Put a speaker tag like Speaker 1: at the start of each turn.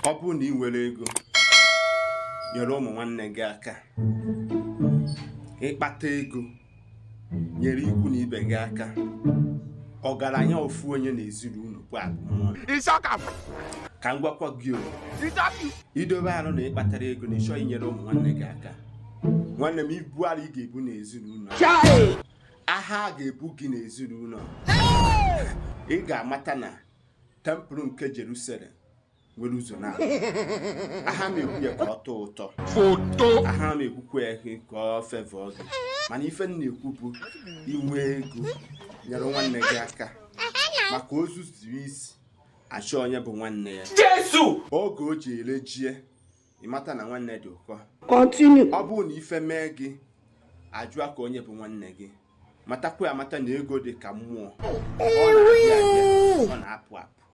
Speaker 1: Ọ bụrụ na ị nwere ego, nyere ụmụ nwanne gị aka. Ịkpata ego, nyere ikwu na ibe gị aka. Ọgaranya ofu onye na ezinụlọ bụ abụmọnụ. Ka m gwakwa gị o, idobe arụ na ịkpatara ego na ịchọghị inyere ụmụ nwanne gị aka, nwanne m, ibu arụ ị ga-ebu n'ezinụlọ, aha a ga-ebu gị n'ezinụlọ, ị ga-amata na temple nke Jerusalem nwere ụzọ na aha m ekwu ya ka ọ tọọ ụtọ.
Speaker 2: Foto.
Speaker 1: Aha m ekwukwa ya ka ọ favour gị, mana ife m na-ekwu bụ inwe ego, nyere nwanne gị aka, maka ozu zuru isi achọ onye bụ nwanne ya.
Speaker 2: Jesu.
Speaker 1: Oge o ji ere jie, ịmata na nwanne dị ụkọ.
Speaker 3: Continue.
Speaker 1: Ọ bụrụ na ife mee gị, ajụa ka onye bụ nwanne gị. Matakwa amata na ego dị ka mmụọ, ọ na-abịa abịa, ọ na-apụ apụ.